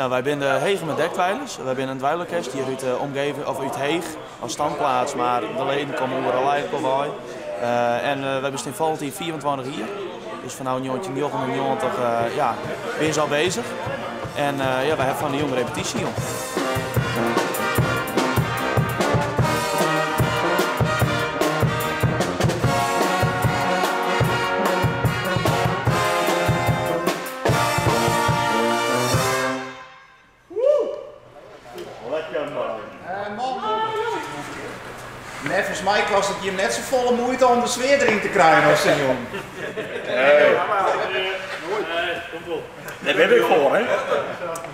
Nou, wy binne de Hegemer Dekdweilers. Wy binne in dweilorkest hjir út de omgeving, of út Heech as standplaats, mar de leden komme oeral eigentlik wol wei. En wy bestean foltyd 25 jier, dus fanôf 1999 ja, binne se al bezich. En ja, wy hawwe fan de jûn repetysje jûn. Neffens my kostet it jim net safolle muoite om de sfear deryn te krijen as sa'n jûn. Nee. Dêr bin ik foar, hè?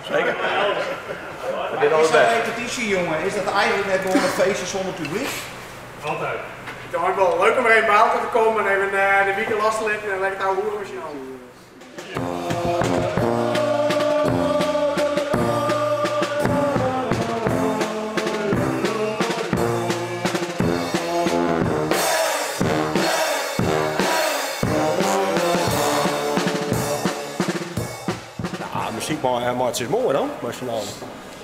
Seker. Is sa'n repetysjejûn, is dat eigentlik net gewoan in feestje sûnder publyk? Altijd. Het is wel leuk om er even bij elkaar te komen en even de wike los te litten en lekker te ouwehoeren met z'n allen. Ja, muzyk meitsje is moai dan, mei syn allen.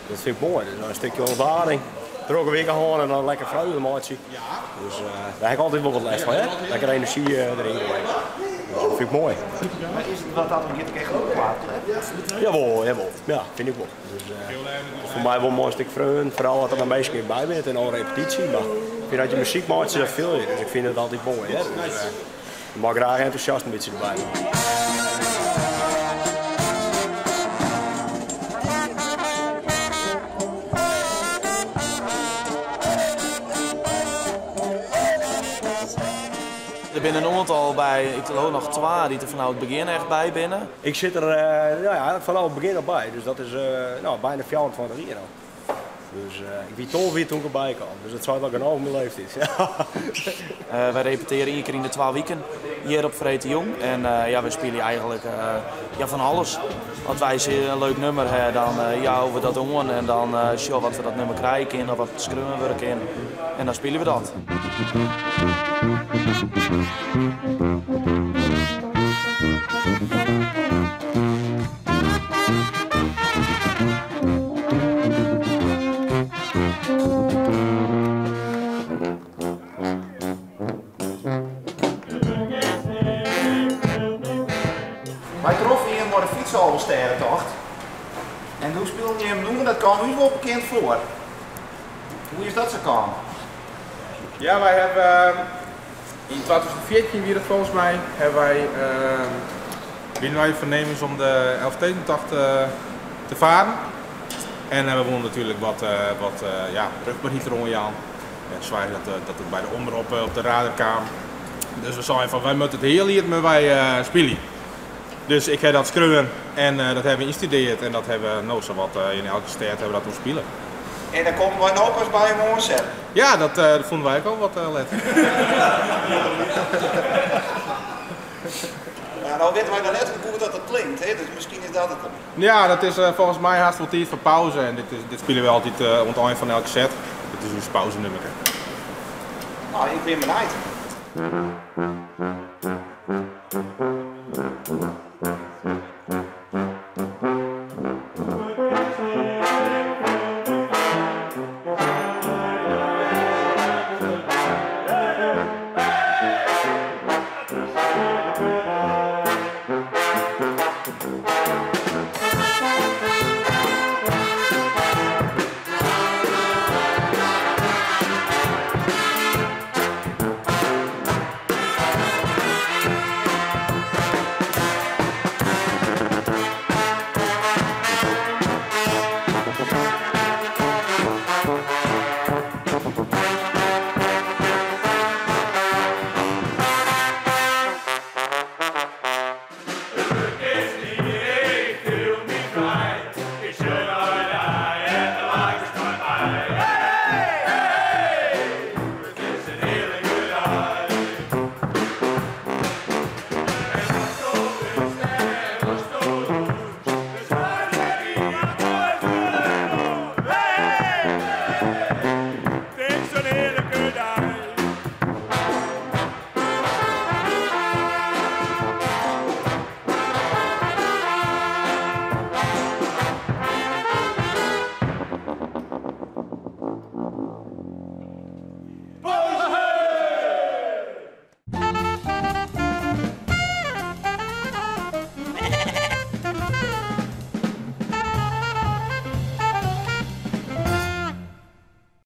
Dat fyn ik moai. Dat is in stikje ûntlading. Drokke wike hân en dan lekker freugde meitsje. Dus dêr ha ik altyd wol wat lêst fan, hè. Lekker enerzjy deryn goaie. Dus dat fyn ik moai. Mar is it wat dat oangiet ek echt in plaatklep? Jawol, jawol. Ja, fyn ik wol. Dus foar my wol in moai stik freonen, foaral as der dan minsken ek by binne en al repetysje. Mar ik fyn as je muzyk meitsje, dat fiel je. Dus ik fyn it altyd moai, hè. Dus ik mei graach entûsjast in bytsje derby. Der binne in oantal by, ik leau noch twa dy't der fanôf it begjin echt by binne. Ik sit der no ja, fanôf it begjin al by, dus dat is no, bijna 24 jier al. Dus ik wie 12 jier toen ik derby kaam, dus dat seit al genôch myn leeftiid. Wy repetearje ien kear yn de twa wiken hjir op freedtejûn en ja, wy spylje eigentlik ja, fan alles. As wy in leuk nûmer ha, dan jouwe we dat oan en dan sjogge wat we dat nûmer krije kinne of wat skreaun wurde kin en dan spylje we dat. Wy troffen jim mei de fytsalvestêdetocht en doe spilen jim nûmer dat kaam ús wol bekend foar. Hoe is dat sa kaam? Ja, wy hawwe yn 2014 wie dat folgens my, hawwe wy, wiene wy foarnimens om de Elfstedentocht te faren. En we woene natuerlik wat, wat ja, ruchtberheid deroan jaan. En soargje dat it by de omrop op de radar kaam. Dus we seinen fan wy moatte it hiele jier moatte wy spylje. Dus ik ha dat skreaun en dat hawwe we ynstudeard en dat hawwe we no sawat yn elke stêd hawwe we dat oer spile. En dan komme wy no pas by him oansetten? Ja, dat fûnen wy ek al wat let. Ja, no witte wy noch net hoe goed dat dat klinkt, hè? Dus miskien is dat it dan. Ja, dat is folgens my hast wol tiid foar pauze en dit, is, dit spylje we altyd oan it ein fan elke set. Dit is ús pauzenummerke. No, ik bin benijd.